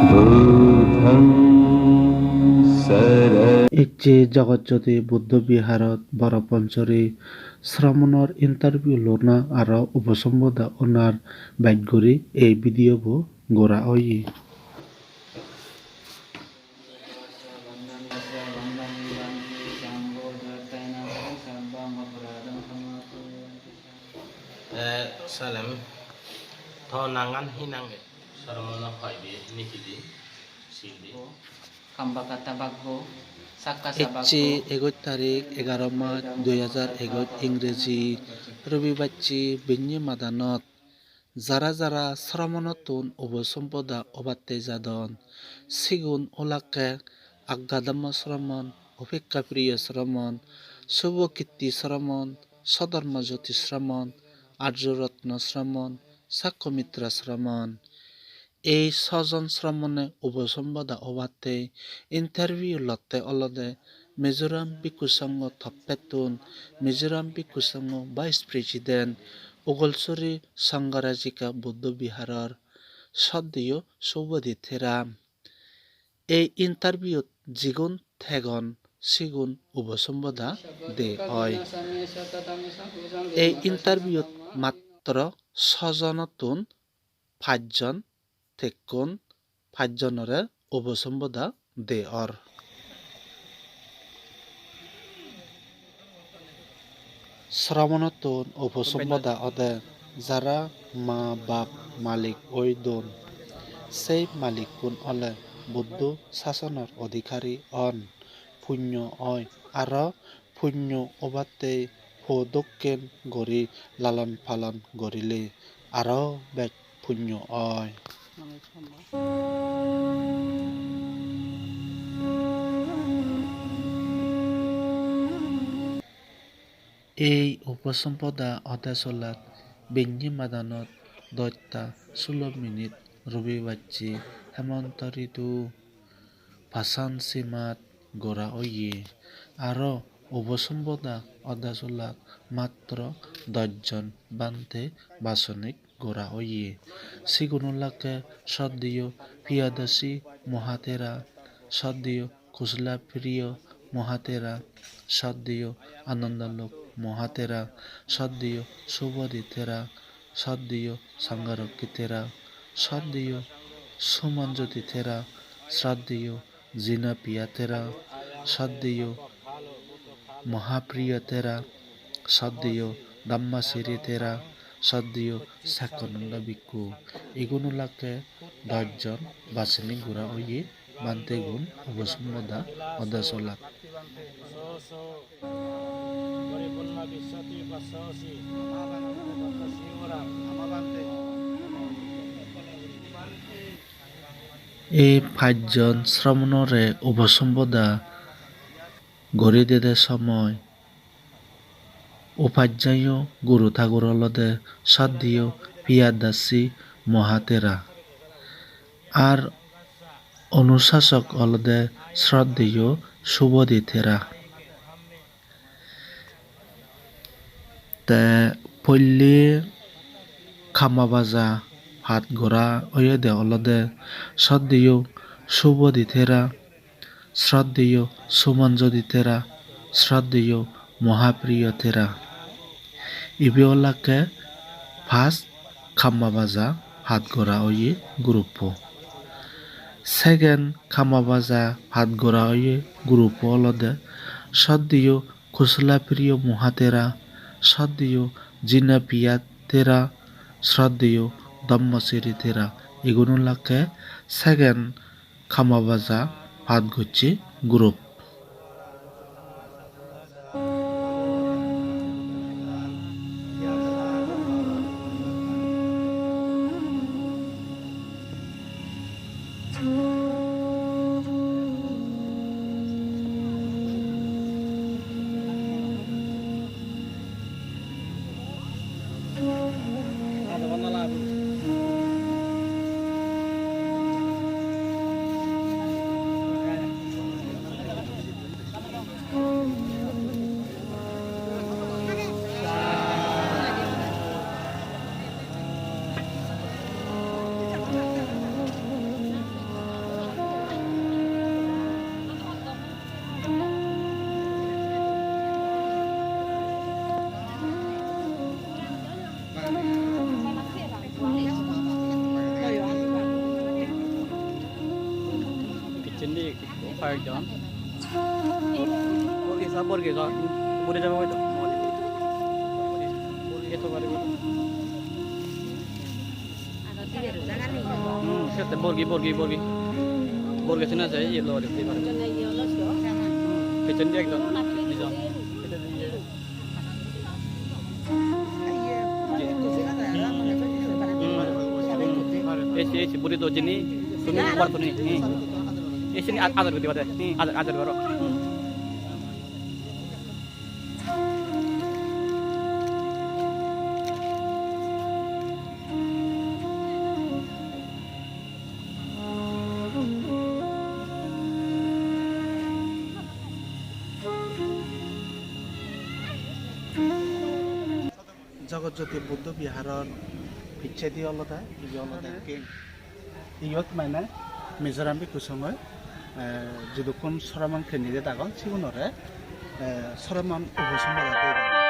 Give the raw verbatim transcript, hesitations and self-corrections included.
Buddhaṃ sara- Icche Jagat Jyoti Buddho Viharot Boro Panchori Sramonor interview lona aro uposomboda onar bej guri ei video bo gora oye. Eh, Salem, to nangan hi nang e? Soromono hoide niki di, sindi. Kambaka tabakgo, sakka sabakgo. Ecche egoch tarik, egaro mas, dui hajar egoch Ingreji, Robi bacche, Benne madanot. Jara jara sramonottun uposomboda obatte jadon, sigun olakke Aggadhamma sramon, Upekka Priya sramon, Subho Kirti sramon, Sodhormo Jyoti sramon, Arjo Ratna sramon, Sakko Mitra sramon. Ei sojon sramone uposomboda obatte interview lotte olode Mizoram Bhikkhu Sangho toppettun Mizoram Bhikkhu Sangho Vice President Ugolsuri Sangharajika Buddho Viharor soddiyo Subodhi Thera. Ei interviewt jigun thegon sigun uposomboda de oi. Ei interviewt matro sojonottun pajjon tekkon, pajjonore uposomboda de or. Sramonottun uposomboda ode jara ma bap malik oi don, sei malikkun ole Buddho sasonor odhikari on, punyo oi, aro punyo obatte po dokken guri lalon palon gorile aro bej punyo oi. Ei uposomboda odesolat Benne madanot dosta sulo minit Robi bacche Hemonto Ritu pasan simat gora oye. Aro uposomboda odesolat matro dojjon bhante basonik gora oye. Sigun olakke soddiyo Piyadasi Mohathera, soddiyo Kusula Priyo Mohathera, soddiyo Anandalok Mohathera, soddiyo Subodhi Thera, soddiyo Sangarakki Thera, soddiyo Sumanjoti Thera, soddiyo Jinapiya Thera, soddiyo Mahapriya Thera, soddiyo Dhammasiri Thera, soddiyo Sakkananda Bhikkhu. Igun olakke dojjon basonik gora oye bhantegun uposomboda odesolat. Ei pajjon sramonore uposomboda guri dede somoi upajjayo guru thagur olode soddiyo Piyadasi Mohathera. Ar onusasok olode sroddeyo Subodhi Thera. Te poille Kamabaja pat gora oyede olode sroddeyo Subodhi Thera, sroddeyo Sumanjodi Thera, sroddeyo Mohapriyo Thera. Ibe olakke pas Kamabaja pat gora oye guruppo. Second Kamabaja pat gora oye guruppo olode sroddeyo Kusula Priyo Mohathera, sroddeyo Jinapiya Thera, sroddeyo Dhammasiri Thera. Igun olakke second Kamabaja pat gocche group. Indi ekko, hoyekjon. Borgi sa, borgi sa. Puri jabo hoito. Borgi sa, borgi. Hmm, sette borgi, borgi, borgi. Borgi sina jai, iye lori, di pare. Hmm, pichendi ekjon. Dijon. Esi, esi, buri dojini, tumi ubar tuni. Esi ni ador guri dibade. Ador, ador goro. Jagat Jyoti Buddha Viharor picchedi olode, ibe olode ekkan. Iyot mane Mizoram Bhikkhu Songhoi, eh, jidukkun sramon candidate agon, sigunore, eh, sramon uposomboda diye.